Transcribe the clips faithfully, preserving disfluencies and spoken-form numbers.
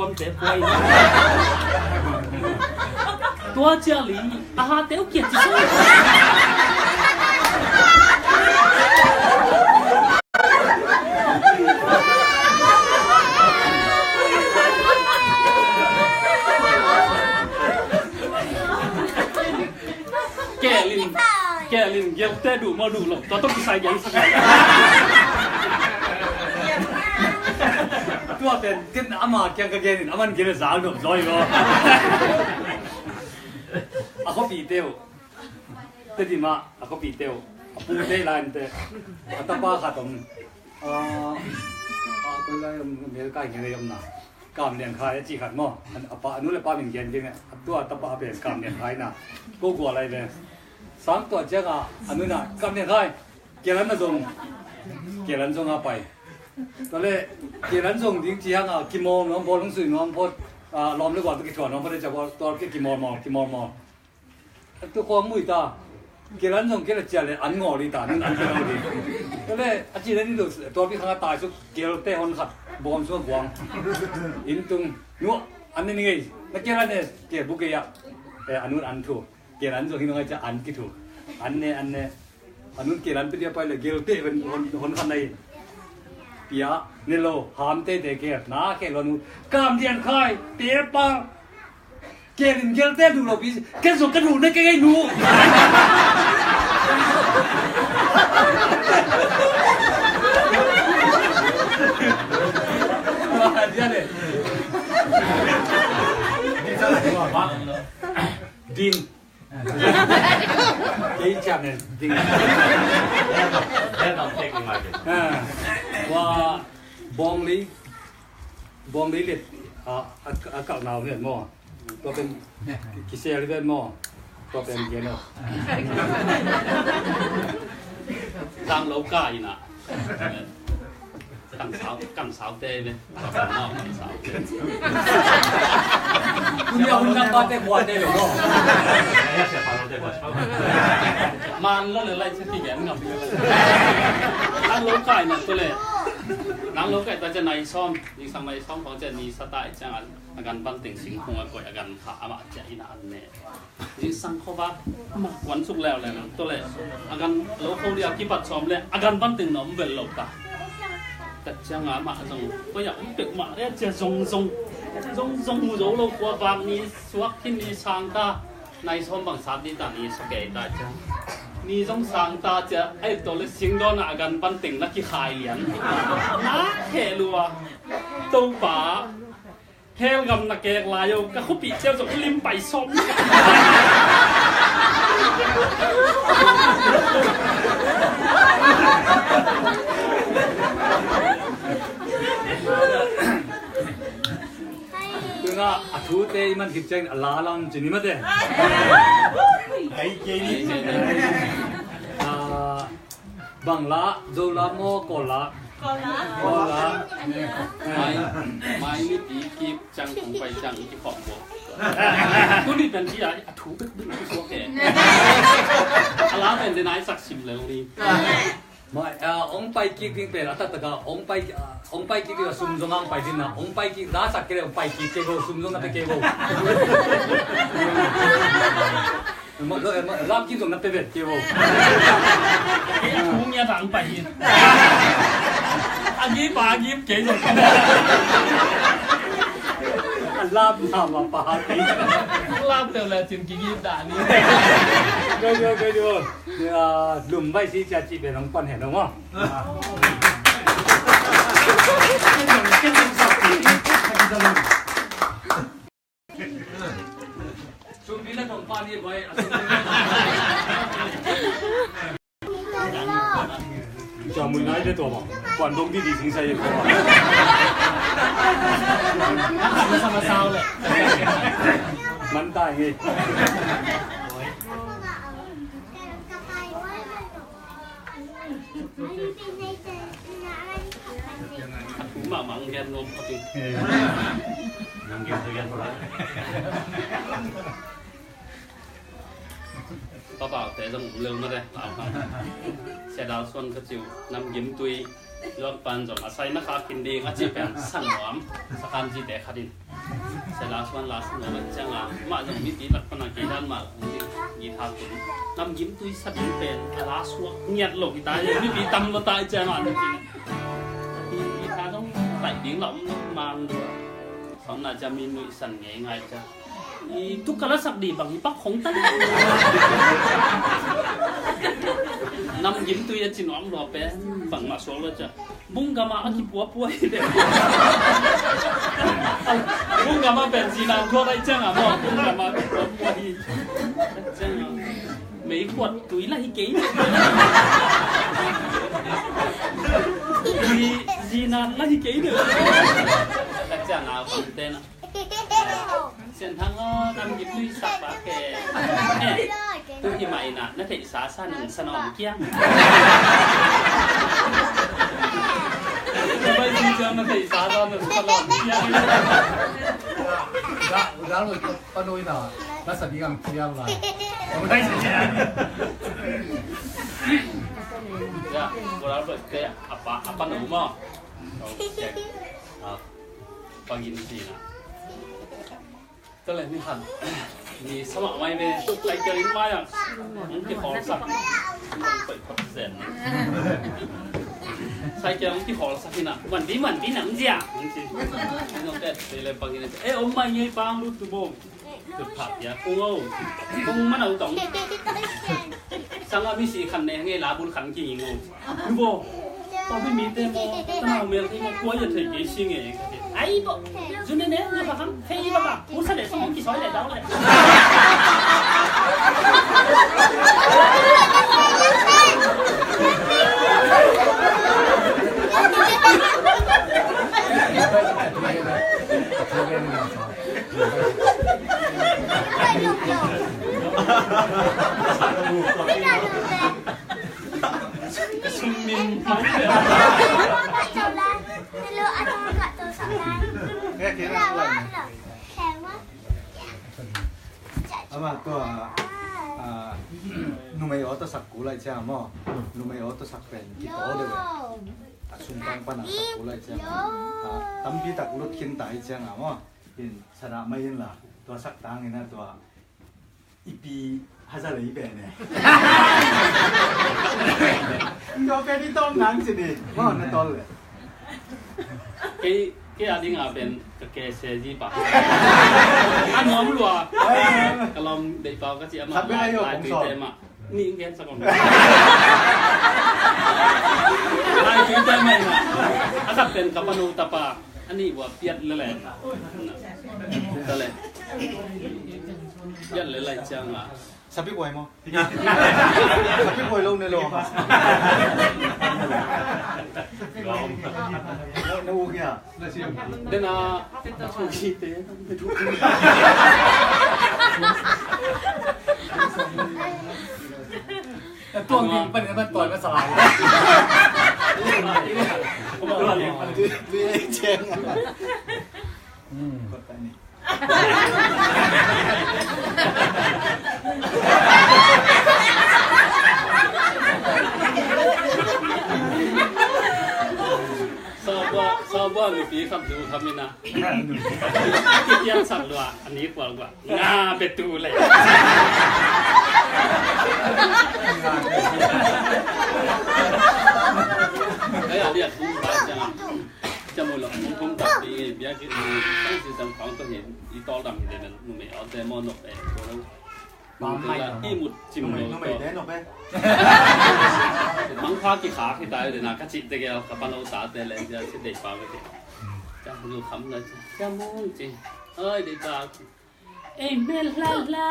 Kuamte puai. Tua ciah li a hate uh kiat ci sung. Kelin, kelin gelte duh maw, duh lo. Tua tawh kisai gen sak. Tua pen ken ama kiang ka genin, aman gel zal nop zaw hi maw. A khuapite uh. Tedim ah a khuapite uh. A pute lai ante. A tapa khat om. Ah, ah, koi lai om, America hi nge lei om na. Kam Lian Khai a ci khat maw. A pa, a nu le pa min gen ding e. A tua tapa a pen Kam Lian Khai na. Ko gua lai ve. Sang tua ciang a, a nu na, Kam Lian Khai. Kialan na zong. Kialan zong a pai. Tua le, kialan zong ding ci hang a, kimawl nuam phot, hong sui nuam phot, ah, lawm le gual tu kithuah nuam phot, tua kimawl mawl, kimawl mawl. Tu khawng mui ta. Kialan zong kial a ciah le an ngawl hi ta, nun an kial lo ding. Tua le, a ci le ni lo, tua pi khang a tai suk, kial te hon khat, bawm suk a guang. Inn tung, nu, an ne ni ngei, na kial an ne, kial buk kei a. Eh, a nun an thu. Kial an zong hi nung ai ciah an kithu. An ne, an ne. A nun kial an pi dia pai le, gel te hon, hon, hon khat na hi. Pia, ne lo, ham te te kial, na kial lo nu. Kam Lian Khai, te pa. Kelin gelte duh lo pi, ken zong ka duh na kei gai nu. Din. Kei ciam nen, din. Ah, wa, bawng lei, bawng lei let, ah, a, a kalh nau nen maw. Tua pen kisel hi ven maw? Tua pen gen aw. Tang lo ka ina. Kang sau, kang sau te ve. Tua pen maw, kang sau te. Tunia hun nang ba te kuan te lo maw? Man lo le lai chet ki gen ngam. Tang lo ka ina tua le. Nang lo ka ita chet nai sawm. Ning sang nai sawm khong chet ni sa ta i ciang an. A gan banting singkung a koih a gan kha amah ciah ina an ne. Zingsang khova amah kuan suk leuleu tua le a gan lo kho dia kipat sawm le a gan banting na om bel lo ta. Tat cianga amah zong koih a om pek mah le cia zong zong zong zong mu zo lo kua vak ni suak khin ni sang ta. Nai sawm bang sat ni ta ni sa kei ta cia. Ni zong sang ta cia ai tua le singdawn a gan banting na kikhai lian. Na khe lua. Topa. Hell gam na kek lai o, ka khuapih ciau zong lim pai sawm. Tuna a thute i man khit ciang a la lam cin i mate. Kai kei ni. Ah, Bang la, Zo la maw, Kawl la? Kawl la. Kawl la. Mai, mai mipi kip ciang kong pai ciang i kikhawm bo. Tuni pen ci a, a thu bek bek i suak e. A la pen den ai sak sim lel ni. Mai, ah, hong pai kik ding pen a taktak a, hong pai, ah, hong pai kik ding a sum zong a hong pai ding na, hong pai kik la sak kei le hong pai kik kei bo, sum zong na pe kei bo. Lam kim zong na pe vet kei bo. Kei a thu ngiat a ang pai hi. A gip a gip kei zong. A lam na ma pa kei. Lam teu le cin ki gip da ni. Kei jo, kei jo. Lum bai si cia ci pe nong pan hen nong mo. Sumpi le tong pan hi boy. Tua mui nai te tua bang. Kuan dong di di sing sai tua bang. Sama sao le. Man tai ngi. Mah mah ngen nom khat ing. Nang gen tu gen pula. Papa te zong um lel mah de. Sia Dal Suan ka ciu Nam Gim Tui. Luang pan zong a sai na khak khin ding a ci pen sa nuam. Sa khan zite khat in, sai la suan la sa nuam a ciang a, mah zong mipi lak pan a kei dan mah guitar tun, Nam Gim Tui sa ding pen a la suak ngiat lo hi ta hi, mipi tam lo ta i ciang a, mipi, mipi kha zong taih ding la om mang dua. Sawn na cia mi nuihsan ngei ngai cia. I tuk ka la sak di bang hi pak khong ta le. Nam Gim Tui a ci nuam lua pen bangmah suak lua cia. Bung gam a kipuapua hi le. Bung gam a pen zi nam thuak ai ciang a maw. Bung gam a kipuapua hi. Ciang a. Mei khuat tui la hi kei. Zi, zi nam la hi kei. Ciang a bang ten a. Sian Thang aw, Nam Gim Tui sak ba ke. Eh, tu hi mai na, na theihsa sa nung sa nawm kiang. Na bai tu ciang na theihsa sa nung sa nawm kiang. Dah, dah lo, panoi na, na sa di ang kiang lai. Ya, ko dah lo, apa, apa nama? Okay. Ah. Pagin si na. Tale ni han. Ni sama mai ne. Cycle in mai ang. Ang ki hol sak. Zen. Cycle ang ki hol sak ina. Man di man di nang zia. Ang si. Ang si. Ang si. Eh, om mai ngai pang lu tu bom. Tuk phat ya kung o. Kung man o tong. Sang a mi si khan ne nge la bul khan ki ngo. Lu bo. Ko bi mi te mo. Ta ma mel ki mo ko ya thei ki si nge. Ai bo. Zu ne ne lu ba khan. Thei ba ba. U sa le song ki soi le dau le. Ama tua, ah, numei aw tawh sak kul lai cia maw? Numei aw tawh sak pen kitaw deuh e. A sung pang pan a sak kul lai cia maw? Ah, tampi tak lut khin ta hi cia nga maw? Hin sana mai hin la tua sak tang in a tua ipi haza lei pen e. Tua pen i tawm nang ci di maw na tol le. Kei, kei a ding a pen ka ke se zi pa. A nuam lua. Ka lawm deih pau ka ci a ma. Khat pen a lai, yo lai kong tui sawm te ma. Ni ing gen sa kong. Lai tui te ma ing a. A khat pen ka panu tapa. A ni ua piat le le. Ta le. Piat le lai ciang a. Sapi buai maw? Sapi buai lo ne lo. Na, na u kia. Den a, na thu ki te, na thu ki. Na tuang ding pan, pan tuan na salai. Tuang ding pan. Tui, tui cheng. Hmm. Kot ta ni. Sabua, sabua nupi kham du kham ina. Kipian sak lua, ani kual gua. Nga betu le. Ai, ali aku ba jang. Ca mu lo, mu kum tak di, bia ki, sang si sang khong to hin, i tol dam hi de, numei aw te mo nok e, ko lo. Bang mai lo. I mut cim lo. Numei, numei te nok e. Mang pha ki kha ki tai de na, ka ci te ke, ka pan lo ta te le, ja ci de pa ke. Ca mu kham na, ca mu ci. Oi, de pa. Ei, mel la la.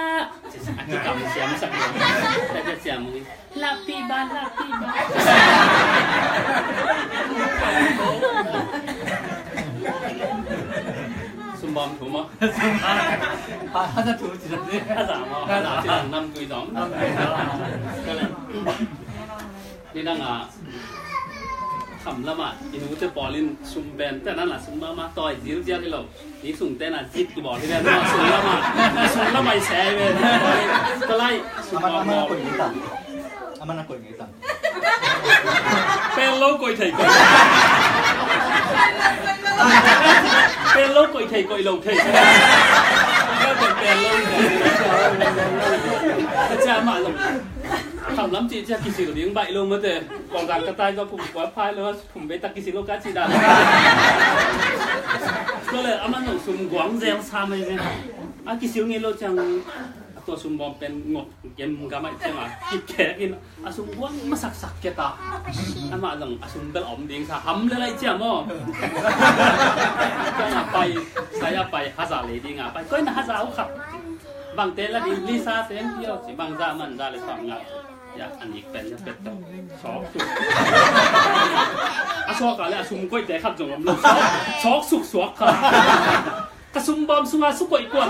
A kikam siam sak lo. Ka siam ui. La pi ba, la pi ba. Sumbam thu ma. Ha, ha, thu ci la ni. Ha, za ma. Ha, za ci la nam tui zom. Nam tui zom. Ka le. Ni dang a, kham lam a, i nu te pawl in sum pen, te nan a sum mama, tawi zil zial hi lo. Ni sung te na zit ki bawl hi ven, sum lam a, sum lam a i se hi ven. Ka lai, sum mama. Aman a koih ngei tam. Aman a koih ngei tam. Pel lo koih thei koih. Pel lo koih thei koih lo thei. Pel lo. Ka cia mah lo. Khamlam cih cia kisil ding baih lo mate. Kawngzang ka tai zaw kum kua phai lo. Kum bei tak kisil lo ka cih dan. Tua le aman zong sum guang zel sa mai zel. A kisil ngei lo ciang a tua sum bawm pen ngok gem gamai ciang a kip kek in a sum guang masaksak keta. Amah zong a sum bel om ding sa ham le lai ciang maw. Ciang a pai sai a pai haza le ding a pai koi na haza uh khap. Bangte la ding lisa ten pio ci bangza manza le suak ngak. Ya, a nik pen ya pet tawh. Sawk suk. A suak a le a sum koihte khat zong om lo. Sawk suk suak kha. Ka sum bawm sunga su koih kuan.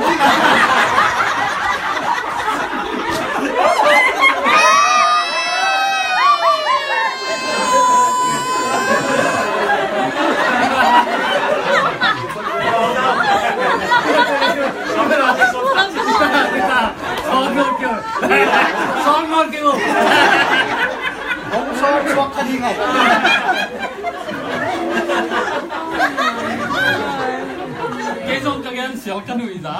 Sawng nawn kei uh. Hong sawng suak ka ding ai. Kei zong ka gen sial ka nuih za.